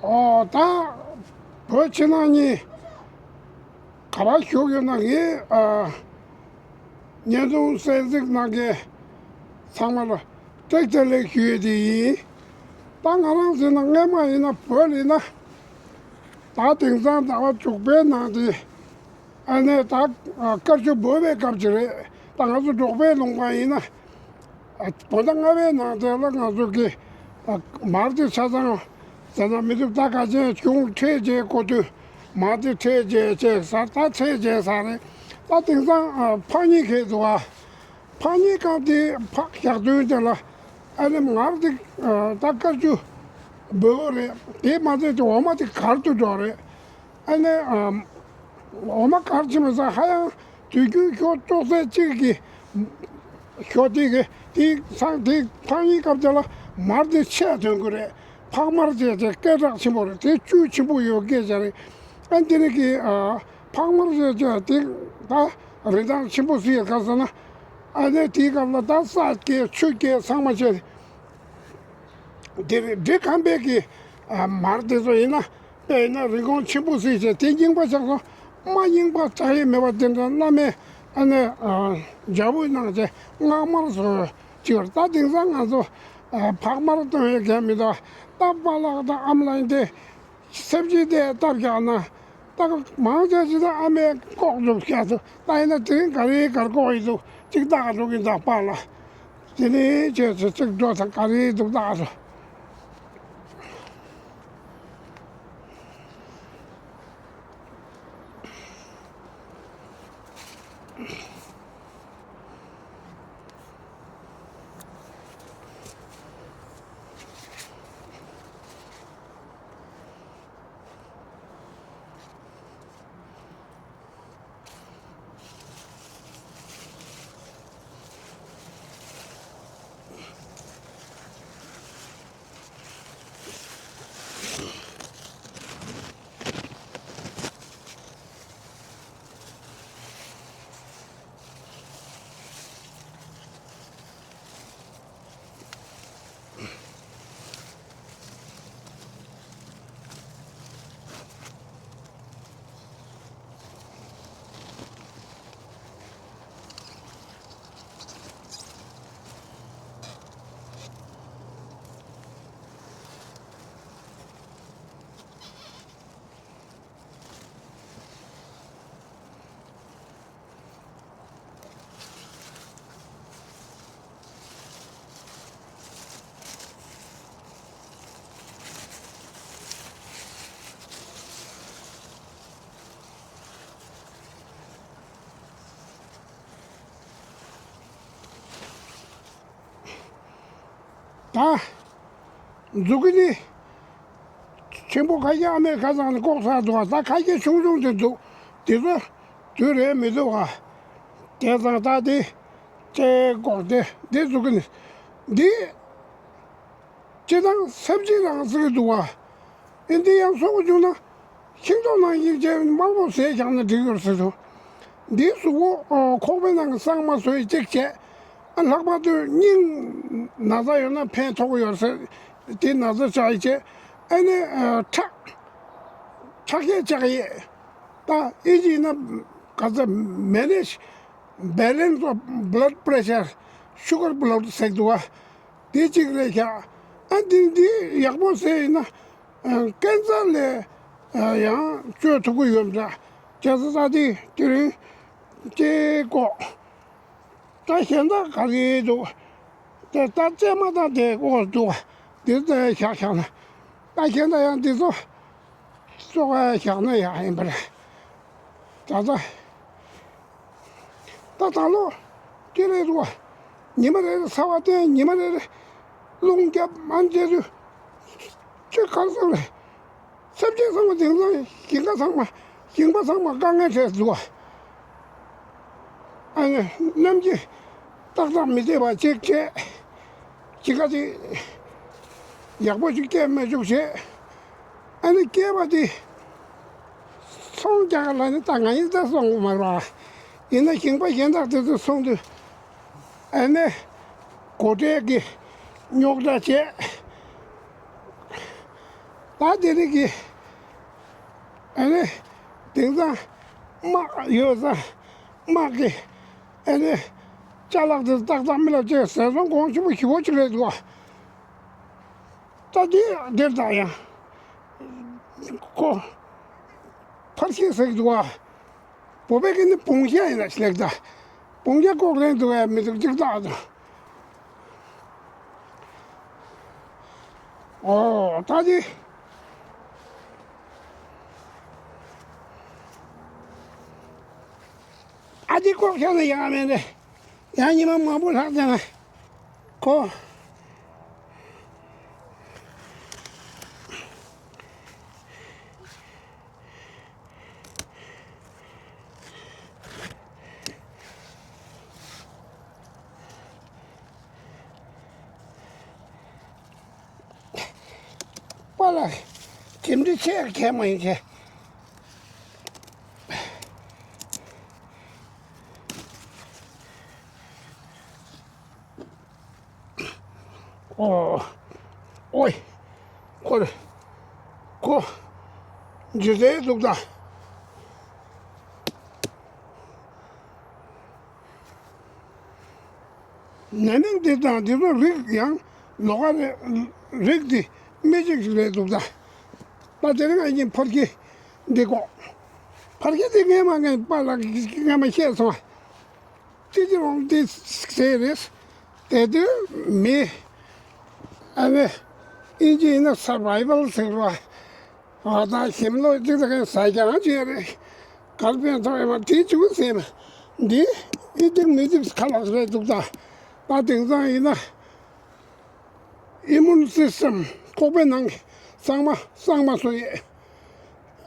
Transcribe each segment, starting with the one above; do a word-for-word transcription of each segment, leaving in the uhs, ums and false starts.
ཨོ་ད་བོད་ཕྱི་ནང་གཉིས་ག་པར་བཞུགས་ཡོད་ན་ངས་ཨ་བརྙན་ཐུང་གསན་གཟིགས་གནང་མཁན་ཚང་མ་ལ་བཀྲ་ཤིས་བདེ་ལེགས་ཞུ་ཡས་དེ་ཡིན། ད་ང་རང་ཟེར་ན་སྔས་མ་ཡིན་ན་བོད་ལ་ཡིན་ན་ད་དེང་སང་ཟླ་བ་དྲུག་པའི་ནང་དེ་ཨ་ནེ་ད་དཀར་ཆུ་འབབ་པའི་སྐབས་ཅིག་རེད། ད་ང་ཚོ་འབྲོག་པའི་ལུང་པ་ཡིན་ན། བོད་ཟླ་ལྔ་པའི་ནང་དེ་ལ་ང་ཚོ་གི་མར་དེ་ཆ་ཚང་ཟ་ན་མི་འདུག་ད་ག་ཅན་གཞུང་ཁྲལ་བྱེད་དགོས་དུས་མར་དེ་ཁྲལ་བྱེད་བྱེད་ཟ། ད་ཁྲལ་བྱེད་ཟ་རེད། ད་དེང་སང་ཕག་གཉིས་ཁེལ་འདུག་ཨ། ཕག་གཉིས་སྐབས་དེ་ཕག་ཞག་བདུན་དེ་ལ་ཨ་ནི་མར་དེ་ད་དཀར་ཆུ་འབབ་པ་རེད། དེ་མ་ཚད་དེ་འོ་མ་དེ་གར་དུ་འགྲོ་རེད། ཨ་ནི་འོ་མ་གར་ཕྱིན་པ་ས་ཧ་ཡང་དུས་རྒྱུན་ཞོ་བཙོག་ཚད་གཅིག་གི་ཞོ་དེ་གི་དེ་སང་དེ་ཕག་གཉིས་སྐབས་དེ་ལ་མར་དེ་ཆད་ཐོན་གི་རེད། ཕག་མར་བྱས་ཏེ་སྐད་གྲགས་ཆེན་པོ་རེད། དེ་བཅུད་ཆེན་པོ་ཡོད་སྐད་ཆ་རེད། ཨ་འདི་ནི་གི་ཕག་མར་བྱས་ཏེ་དེ་ད་རིན་ཐང་ཆེན་པོ་ཟིག་ག་ཟེར་ན་ཨ་ནི་དེའི་སྐབས་ལ་ད་ས་སྐྱེས་ཆུ་སྐྱེས་ཚང་མ་བྱས་ཏེ་དེ་རེད། འབྲི་ཁམས་པའི་གི་མར་དེ་ཚོ་ཡིན་ན། དཔེར་ན་རིན་གོང་ཆེན་པོ་ཟིག་བྱས་དེ་རྙིང་པ་ཆགས་སོང་། མ་རྙིང་པ་ཆགས་ཡས་མེད་པ་དེ་འདྲ་བླ་མས་ཨ་ནི་འཇབ་རྒོལ་གནང་བྱས་སྔགས་མར་བཟོ་བྱས་ཡོད། ད་དེང་སང་ང་ཚོ་ཕག་མར་བཏོན་ཡས་གལ་མི་འདུག་ད་པཱ་ལགས་དང་ཨ་མ་ལགས་ཡིན་ཏེ་སེམས་ཅན་དེ་སྟབས་བཞག་ན་ད་མང་ཆེ་ཞིག་ད་ཨ་མས་ལྐོག་འཇོག་བྱས་སོང་། ད་ཡིན་ན་དེ་རིང་ག་རེ་གར་ལྐོག་ཡིན་འདུག་ཅིག་བལྟ་ག་འགྲོ་གིན་ད་པཱ་ལགས་དེ་ནས་བྱས་ཚེ་ཅིག་འགྲོ་ད་ག་རེ་འདུག་བལྟ་ག་འགྲོ། ད་མཛུབ་གུ་ནི་ཆེན་པོ་ཁ་ཤས་ཨ་མའི་ཁ་སང་ནས་ལྐོག་ཚར་འདུག་ད་ཁ་ཤས་ཆུང་ཆུང་དེ་འདུག་དེ་ཚོ་དུས་རེད་མི་འདུག་ག་དེ་ཙང་ད་དེ་ལྐོག་དེ་འདི་མཛུབ་གུ་ནི་འདི། སྤྱིར་བཏང་སེམས་ཅན་རང་ཟེར་གི་འདུག་བ། ཨེ་འདི་ཡང་གསོ་བ་བྱུང་ན་ཤིང་ཏོག་ནང་བཞིན་བྱས་དམར་པོ་ཟས་བཞག་ན་འགྲིག་ཡོད་ཟེར་སོང་། འདིའི་གཟུགས་པོ་ཁོག་པའི་ནང་གི་གཙང་མ་བཟོས་གཅིག་བྱས། ཨ་ལྷག་པར་དུ་སྙིང་ན་ཚ་ཡོད་ན་ཕན་ཐོགས་ཡོད་ཟེར། དེ་ན་ཚ་བཅག་ཡས་བྱས། ཨ་ནི་ཁྲག་ཁྲག་ཤེད་བཅག་ཡས། ད་ཨིན་ཇི་ཡིན་ན་ག་ཚ་manage balance of blood pressure, sugar blood ཟེར་འདུག་བ། དེ་གཅིག་རེད་ཤག་ཨ་འདི་འདི་ཡག་པོ་ཟེར་ཡིན་ན་ཨ་ཀན་སར་ལས་ཨ་ཡང་བཅོས་ཐུབ་ཀྱི་ཡོད་འདྲ། བྱས་ཙང་ད་དེ་དེ་རིང་ལྐོག་ད་གཞན་དག་ག་རེ་འདུག་དེ་ད་རྩེད་མ་དང་དེ་ལྐོག་འདུག་འདི་ལྟ་བཞག་བཞག་ན་ད་གཞན་དག་ཡང་འདི་ཚོ་ཙོག་ག་བཞག་ན་ཡག་ཡིན་པ་རེད། ད་ལྟ། ད་ད་ལོ་སྐྱེ་རེ་རུ་བ། ཉི་མ་རེ་རེ་ཚ་བ་བསྟན། ཉི་མ་རེ་རེ་རླུང་རྒྱབ་མ་མཇལ་དུས་ཅི་གང་ཟག་རེ། སེམས་ཅན་ཚང་མ་དེང་སང་ཞིང་ཁ་ཚང་མ་ཞིང་པ་ཚང་མ་དཀའ་ངལ་འཕྲད་འདུག་བ། ཨ་ནི་གནམ་གྱི་ཏག་ཏག་མི་བདེ་བ་ཅིག་བྱས། ཅི་ག་ཅིག་ཡག་པོ་ཅིག་སྐྱེ་མི་བཅུག་བྱས། ཨ་ནི་སྐྱེས་པ་དེ་ཚོང་རྒྱག་ལ་ནི་ད་ང་ཡིན་ད་སོང་མ་ར། ཡིན་ན་ཞིང་པ་གཞན་དག་དེ་ཚོ་སོང་དུས་ཨ་ནི་སྒོ་ཁྲལ་གྱི་རྙོག་དྲ་བྱས། ད་དེ་རིང་གི་ཨ་ནི་དེང་སང་དམག་ཡོད་ས་དམག་གི་ཨ་ནི་ཅ་ལག་དེ་ཏག་ཏག་མི་ལ་བཅོལ་ཟས་སོང་གོང་ཆེན་པོ་ཞེ་པོ་ཅིག་རེད་འདུག་བ། ད་དེ་འདིར་ད་ཡང་ཁོ་ཕར་ཤེས་ཟེར་གི་འདུག་བ། བོད་པའི་སྐད་ནི་བོང་ཤ་ཡིན་ན་ཤི་ལེགས་ད། བོང་ཤ་ལྐོག་རེད་འདུག་ཨེ་མི་འདུག་ཅིག་ཏག་ཏག་ཨོ་ད་ཅི། ཨ་ཅི་ལྐོག་ཤ་ནི་ཡང་མེད་རེད། ཡང་ཉི་མ་མང་པོ་ལྷག་ཙང་ཁོ། པཱ་ལགས། གྲིམ་འདི་ཆེ་གས་མ་ཡིན་གས། ཨོ། ཨོའི། ཁོ་རེ། ཁོ། འཇུ་ཟེར་འདུག་ད། ནན་ནན་འདི་དང་འདི་ཚོ་རིགས་ཡང་ལོགས་ཀ་རེད། རིགས་འདི་མི་གཅིག་ཞིག་རེད་འདུག་ད། ད་དེ་རིང་ཨ་ཡིན་ཕར་གྱི་འདི་གོ། ཕར་གྱི་འདི་ངས་མ་ངས་པཱ་ལགས་ཀྱིས་ངས་མ་བཤད་སོང་། ཙི་ཙི་རོང་ཏི་ཟེར་རེད། དེ་དུས་མི་ཨ་ནི་ཨིན་ཇི་ཡིན་ན་survival་ཟེར་བ། ཨ་ད་ཞིམ་ལོ་ཅིག་ད་གན་ཟ་རྐྱང་བྱས་རེད། གར་ཕན་ཐོགས་ཡོད་མ་དེ་བྱུང་ཟེར་ན། འདི་ཨི་ཏིག་མི་ཏིག་ཁ་ལག་རེད་འདུག་ད། ད་དེང་སང་ཡིན་ན། Immune system་ཁོག་པའི་ནང་གི་གཙང་མ་གཙང་མ་བཟོ་ཡས།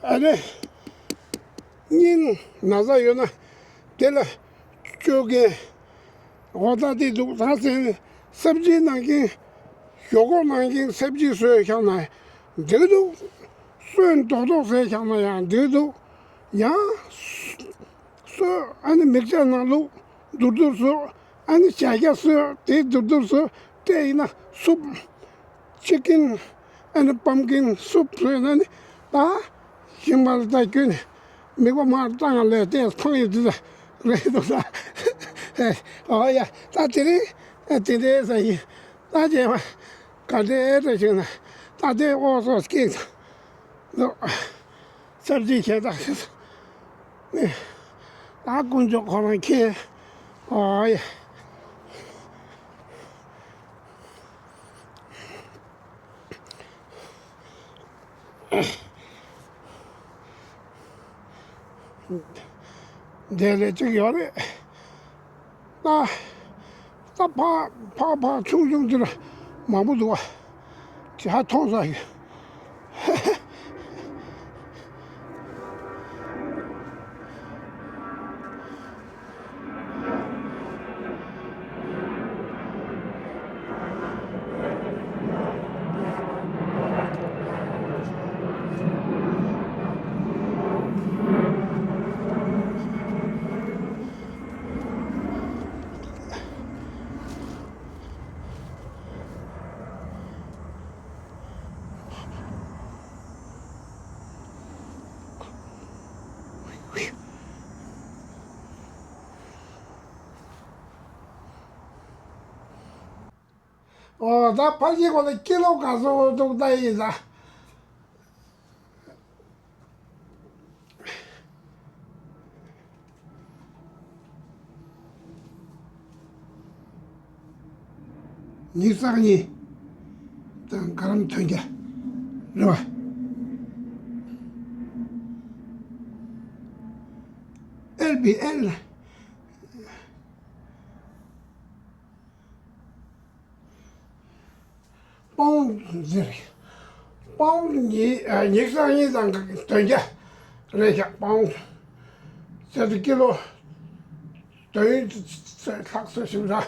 ཨ་ནི་སྙིང་ན་ཚ་ཡོད་ན་དེ་ལ་བཅོས་མཁན་འོ་ད་དེ་འདུག་ད་ཟེར་ནས་སབ་ཇི་ནང་གི་ཞོག་ཁོག་ནང་གི་སབ་ཇི་བཟོས་བཞག་ན་འགྲིག་འདུག་སོན་རྡོག་རྡོག་བཟས་བཞག་ན་ཡང་འགྲིག་འདུག་ཡང་སོ་ཨ་ནི་མིག་ཆ་ནང་བླུགས་དུར་དུར་བཟོ། ཨ་ནི་བྱ་རྒྱ་བཟོས་དེ་དུར་དུར་བཟོས་དེ་ཡིན་ན་སུབ། ཅི་ཀིན། ཨ་ནི་པམ་ཀིན་སུབ་བཟོས་ན་ནི་ད་ཞིམ་པར་ད་ཁྱོད་ནི་མིག་པ་མར་བཏང་ལས་དེ་ཐང་ཡོད་དུས་ད་རེད་འདུག་ད། ཨོ་ཡ་ད་དེ་རིང་ཨ་དེ་འདྲའི་ས་ཡིན་ད་རྗེས་མ་ག་འདྲའི་འདྲ་བྱུང་ན་ད་དེ་ཨོ་སོ་སྐྱེས་ད་འདུག་སབ་ཇི་ཁྱེད་དང་ནི། ད་དཀོན་མཆོག་ཁོ་རང་མཁྱེན། ཨོ་ཡ། འདི་ལས་གཅིག་ཡོད་རེད། ད། ད་ཕག་ཕག་ཕག་ཆུང་ཆུང་དེ་ལ་མང་པོ་འདུག་བ། དེ་ཧ་མཐོང་ས་ཡོད། ཨོ་ད་ཕ་གི་གོ་ལ་ཀི་ལོ་ག་ཚོད་འདུག་ད་ཡིན་ད། ཉི་ཤུ་རྩ་གཉིས་དང་ག་རམ་དོན་བརྒྱ་རེད་བ། ཨེལ་བི་ཨེལ། པའུན་ཟེར། པའུན་ཉི་ཉི་ཤུ་རྩ་གཉིས་དང་དོན་བརྒྱ་རེད་ཤག་པའུན་ཟེར་དུས་ཀི་ལོ་དོན་ལྷག་ཙམ་ཞིག་ར་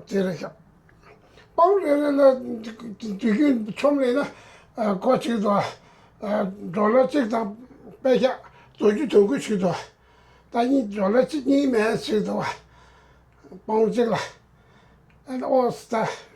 དེ་རེད་ཤག་པའུན་རེ་རེ་ལ་དུས་རྒྱུན་ཆོམ་ལེན་ན་གོ་གཅིག་འདུག་ཌོ་ལར་གཅིག་དང་པད་ཤག་བདུན་ཅུ་དོན་དགུ་ཞིག་འདུག་ད་ཉིད་ཌོ་ལར་གཅིག་གཉིས་མེད་ཞིག་འདུག་པའུན་གཅིག་ལ། ཨ་ནི་ཨོ་སི་ད་